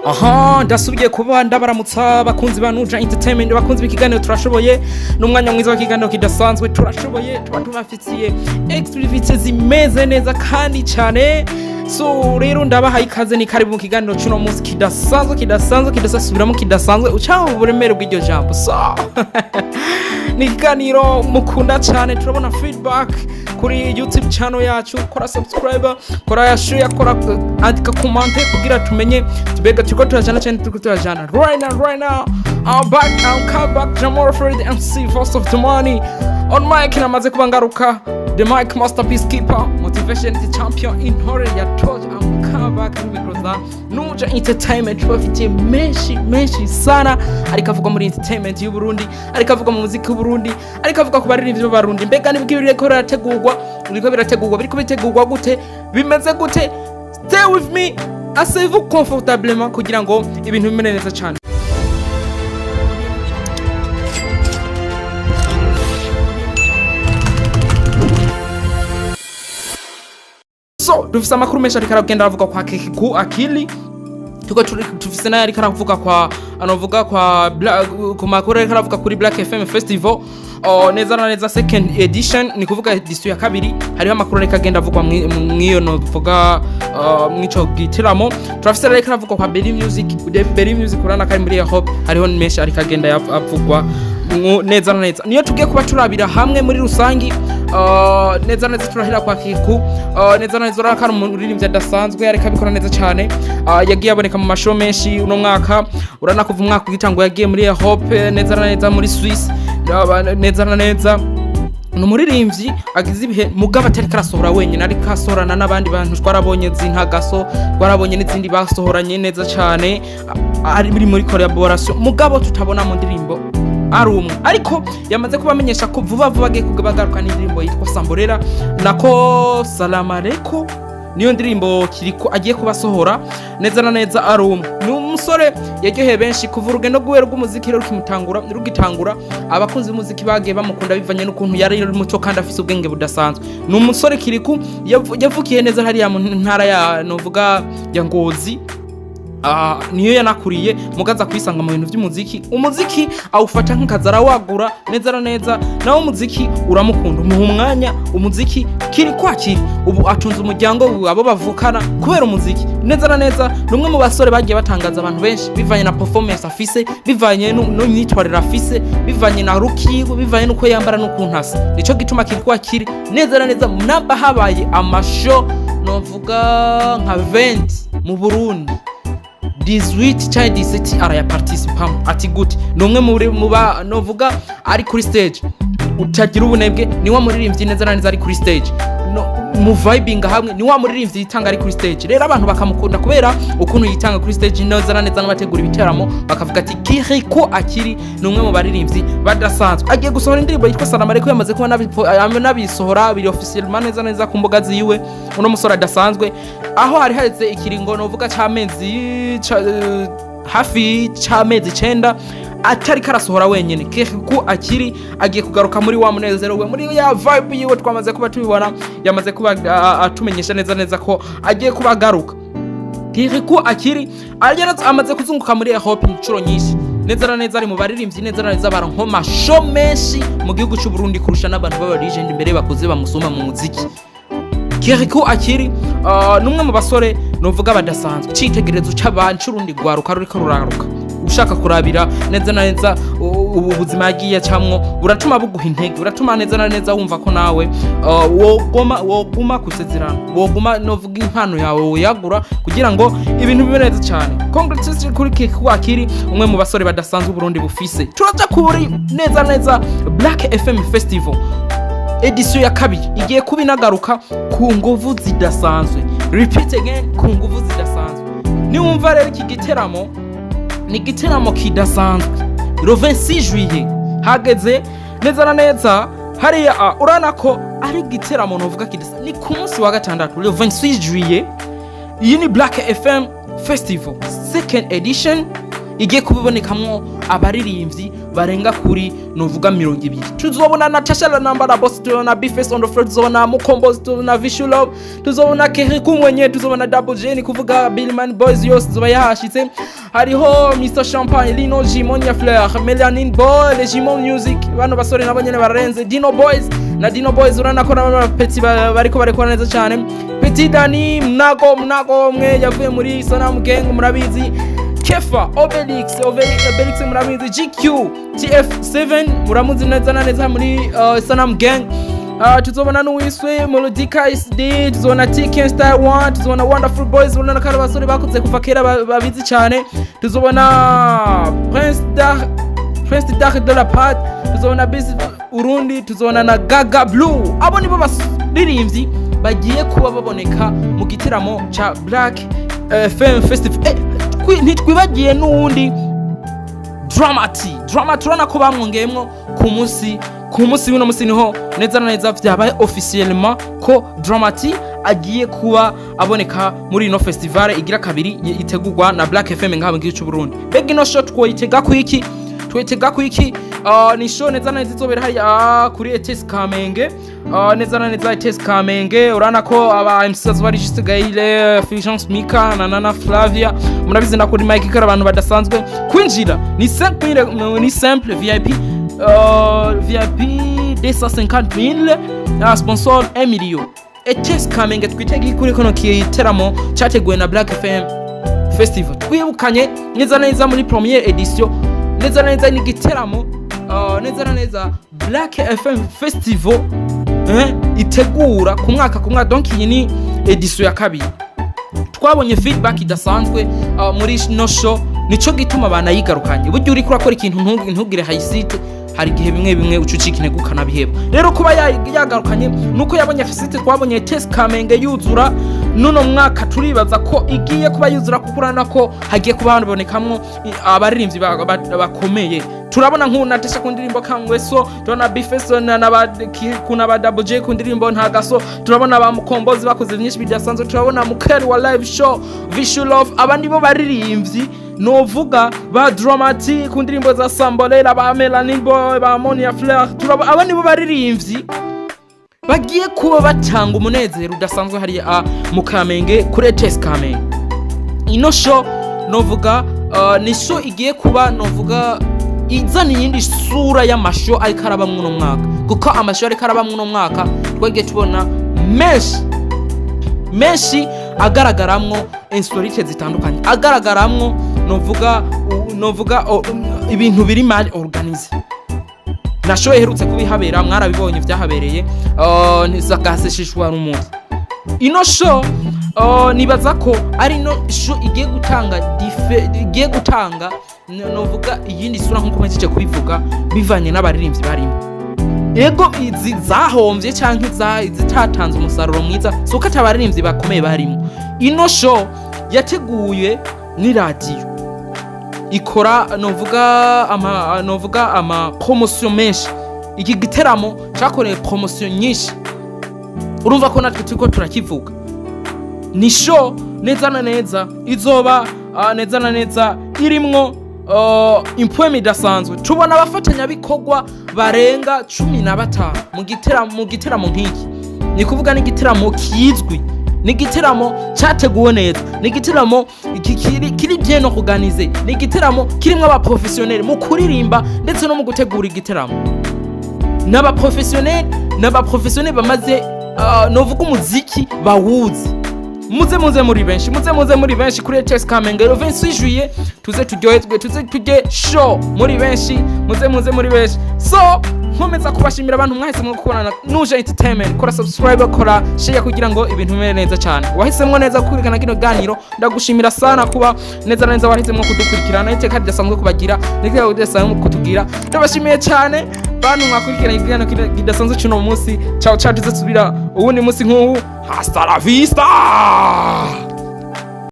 Aha ndasubiye kuba ndabaramutsa, bakunzi ba Nuja Entertainment, bakunzi b'ikiganiro Turashoboye. N'umwanya mwiza w'ikiganiro kidasanzwe Turashoboye, tuba tubafitiye exclusivité zimeze neza kandi cyane. So rero ndabahaye ikaze, ni karibu mu kiganiro cy'uno munsi kidasanzwe, kidasanzwe, kidasubiramo, kidasanzwe, ucaho uburemere bw'iryo jambo. So ni ikiganiro mukunda cyane, turabona feedback kuri YouTube channel yacu. Kora subscribe, kora share, kora andika comment kugira tumenye tubega turiko turajana cyane, turiko turajana. Right now, right now I'm back, I'm come back, Jamal Fred MC, voice of the money on mic. Namaze kuba ngaruka, the mic masterpiece keeper, motivation, the champion, intore ya torch. I'm come back kuri micro za Nuja Entertainment. Tubafitiye menshi menshi sana, ariko avuga muri entertainment y'u Burundi, ariko avuga mu muziki w'u Burundi, ariko avuga ku baririmbyi b'Abarundi. Mbega nibwo biriko birategurwa, biriko birategurwa, biriko bitegurwa gute, bimeze gute? Stay with me, asseyez-vous confortablement kugira ngo ibintu bimere neza cyane. So dufise amakuru menshi ariko aragenda aravuga kwa Kirikou Akili, tuko tufise nayo ariko aravuga kwa anovuga kwa ku makuru ariko aravuga kuri Black FM Festival. Oh, neza na neza second edition, ni kuvuga edition ya kabiri. Hariho amakuru ariko agenda avugwa mw'iyo novuga mw'ico gitaramo. Turafise ariko aravuga kwa Berry Music. Berry Music urana kari muri Europe, hariho menshi ariko agenda avugwa neza na neza, niyo tugiye kuba turabira hamwe muri rusangi. Neza na neza turahera kwa Kirikou. Neza na neza urabona ko ari umuririmbyi adasanzwe, ariko abikora neza cyane. Yagiye aboneka mu mashow menshi uno mwaka. Urabona kuva umwaka ugitangwa yagiye muri Europe, neza na neza muri Swiss. Neza na neza ni umuririmbyi agize ibihe, mugabo atari karasohora wenyine, ariko asohorana n'abandi bantu. Twarabonye Zintagaso, twarabonye n'izindi basohoranye neza cyane, ari biri muri collaboration, mugabo tutabona mu ndirimbo ari umwe. Ariko yamaze kubamenyesha ko vuba vuba agiye kugaruka n'indirimbo yitwa Samborera, nako Salamareko, niyo ndirimbo Kiriko agiye kubasohora neza na neza ari umwe. Ni umusore yaryoheye benshi kuva urugendo rwiwe rw'umuziki rero rukimutangura, rugitangura. Abakunzi b'umuziki bagiye bamukunda bivanye n'ukuntu yari ari muto kandi afise ubwenge budasanzwe. Ni umusore Kirikou yavukiye neza hariya mu ntara ya novuga ya Ngozi. Niyo yanakuriye, mugaza kwisanga mu bintu by'umuziki. Umuziki awufata nk'akazi, arawagura neza na neza. Nawe umuziki uramukunda, umuha umwanya umuziki. Kiri kwakiri ubu atunze umuryango wiwe, abo bavukana, kubera umuziki. Neza na neza ni umwe mu basore bagiye batangaza abantu benshi bivanye na performance afise, bivanye n'imyitwarire afise, bivanye na look yiwe, bivanye n'uko yambara n'ukuntu asa. Nico gituma kiri kwakiri neza na neza namba habaye amashow novuga nka 20 mu Burundi, 18 cyangwa 17 arayaparticipamo. Ati gute? Ni umwe muri muba novuga ari kuri stage utagira ubunebwe, ni wa muririmbyi neza na neza ari kuri stage no, mu vibing hamwe, ni wa muririmbyi yitanga ari kuri stage. Rero abantu bakamukunda kubera ukuntu yitanga kuri stage neza na neza, n'abategura ibiteramo bakavuga ati Kirikou Akili ni umwe mu baririmbyi badasanzwe. Agiye gusohora indirimbo yitwa Salamareko, yamaze kuba nabisohora biri officiellement neza neza ku mbuga ziwe. Uno musore adasanzwe, aho hari haheze ikiringo novuga c'amezi hafi c'amezi 9 atari karasohora wenyene, Kirikou Akili agiye kugaruka muri wa munezero we, muri ya vibe yiwe. Twamaze kuba tubibona, yamaze kuba atumenyesha neza neza ko agiye kuba agaruka. Kirikou Akili amaze kuzunguka muri Europe inshuro nyinshi. Neza na neza ari mu baririmbyi neza na neza baronka amashow menshi mu gihugu cy'u Burundi kurusha n'abantu b'aba legend imbere bakuze bamusoma mu muziki. Kirikou Akili numwe mu basore novuga badasanzwe, icitegererezo c'abantu c'urundi rwaruka ruriko ruraruka. Ushaka kurabira neza na neza ubu buzima yagiye acamwo, buratuma buguha intege, buratuma neza na neza wumva ko nawe woguma kusezerano, woguma novuga impano yawe woyagura kugira ngo ibintu bibe neza cyane. Congratulations kuri Kirikou Akili, umwe mu basore badasanzwe Burundi bufise. Turaja kuri neza neza Black FM Festival edition ya kabiri, igiye kuba inagaruka ku nguvu zidasanzwe. Repeat again, ku nguvu zidasanzwe. Niwumva rero iki giteramo ni igiteramo kidasanzwe. Le 26 juillet hageze neza na neza hariya, urabona ko ari igiteramo novuga kidasanzwe. Ni ku munsi wa gatandatu, le 26 juillet. Iyi ni Black FM Festival second edition. igiye kubibonekamwo abaririmbyi barenga kuri, novuga, 20. Tuzobona Natasha la Nambara Boss, tuzobona Bface on the floor, tuzobona Mukombozi, tuzobona Vishu Love, tuzobona Keriku mwenye, tuzobona Double J, ni kuvuga Billman Boys yose zoba yahashitse. Hariho Mr Champagne, Lino G, Monia Fleur, Melanin Boy, les Jimo Music. Bano basore nabo nyene bararenze. Dino Boys na Dino Boys, urabona ko nabo Petit bariko barekora neza cyane. Petit Dani Mnago, Mnago mwe yavuye muri Sanamu Gang, murabizi. Kefa Obelix, Obelix, Obelix murabizi. GQ TF7 muramuzi neza na neza muri Sanamu Gang. Tuzobona n'uwiswe Melodica SD, tuzobona TK Star 1, tuzobona Wonderful Boys, urabona ko ari abasore bakoze kuva kera, babizi cyane. Tuzobona Prince Dar, Prince Dar de la Pat, tuzobona Bisi Urundi, tuzobona na Gaga Blue. Abo nibo baririmbyi bagiye kuba baboneka mu gitaramo ca Black FM Festival. Ntitwibagiye n'uwundi Dramati. Dramati urabona ko bamwongeyemwo ku munsi w'uno munsi, niho neza na neza vyabaye officiellement ko Dramati agiye kuba aboneka muri ino festival igira kabiri itegurwa na Black FM ngaha mu gihugu cy'u Burundi. Mbega ino show twoyitega ku iki? Twitega ku iki? Ni show neza na neza izobera hariya kuri ETS Kamenge. Neza na neza ETS Kamenge, urabona ko aba MC bazoba ari Juste Gaile, Fulgence Mika na Nana Flavia, murabizi, na kuri Mike ikora abantu badasanzwe. Kwinjira ni 5000, ni simple VIP, VIP 250 000, sponsor 1 million. ETS Kamenge, twitege kuri kono kiteramo cyateguwe na Black FM Festival. Twibukanye neza neza muri première édition, neza neza ni igiteramo neza na neza Black FM Festival itegura ku mwaka ku mwaka. Donc iyi ni édition ya kabiri. Twabonye feedback idasanzwe muri no show, nico gituma banayigarukanye. Burya uriko urakora ikintu ntugire réussite, hari igihe bimwe bimwe uca ucika intege ukanabiheba. Rero kuba yagarukanye nuko yabonye réussite. Twabonye ETS Kamenge yuzura. Nuno mwaka turibaza ko igiye kuba yuzura, kuko urabona ko hagiye kuba habonekamwo abaririmbyi bakomeye. Turabona nk'ubu Natasha ku ndirimbo Kangweso, turabona Bifeso na ba kuna ba Double J ku ndirimbo Ntagaso, turabona ba Mukombozi bakoze byinshi bidasanzwe, turabona Mukeri wa live show, Vishu Love. Aba nibo baririmbyi novuga, ba Dramati ku ndirimbo za Sambolera, ba Melanin Boy, ba Monia Fleur. Turabona aba nibo baririmbyi bagiye kuba batanga umunezero udasanzwe hariya mu Kamenge kuri ETS Kamenge. Ino show novuga ni show igiye kuba, novuga, izana iyindi sura y'ama show ariko araba mw'uno mwaka, kuko ama show ariko araba mw'uno mwaka twagiye tubona menshi menshi agaragaramwo insolite zitandukanye, agaragaramwo novuga ibintu biri mal organisé. Na show iherutse kubihabera mwarabibonye vyahabereye, ntizagaseshishwa n'umunsi. Ino show nibaza ko ari ino show igiye gutanga igiye gutanga novuga iyindi sura, nkuko mpejeje kubivuga, bivanye n'abaririmbyi barimo. Ego, izi zahombye canke izitatanze umusaruro mwiza si uko ata abaririmbyi bakomeye barimo. Ino show yateguye ni radiyo ikora, novuga ama promotion menshi. Iki giteramo cyakoreye promotion nyinshi, urumva ko natwe turiko turakivuga. Ni show neza na neza izoba neza na neza irimwo impwemu idasanzwe. Tubona abafatanyabikorwa barenga 15 mu giteramo nk'iki. Ni kuvuga n'igiteramo kizwi, ni igiteramo cyateguwe neza, ni igiteramo kiri bien organisé, ni igiteramo kirimwo aba professionnel mu kuririmba ndetse no mu gutegura igiteramo. N'aba professionnel bamaze novuga umuziki bawuzi. Muze muze muri benshi, muze muze muri benshi kuri ETS Kamenge le 26 juillet. Tuze turyoherwe, tuze tujye show muri benshi. Muze muze muri benshi. So nkomeza kubashimira abantu mwahisemo gukorana Nuja Entertainment. Kora subscribe, kora share kugira ngo ibintu bimere neza cyane. Wahisemo neza gukurikirana kino ganiro, ndagushimira sana kuba neza na neza wahisemo kudukurikirana. Iteka ridasanzwe kubagira n'iteka ridasanzwe kutugira. Ndabashimiye cyane bantu mwakurikirana ikiganiro kidasanzwe cy'uno munsi. Ciao ciao, tuzasubira uwundi munsi nk'ubu. Hasta la vista.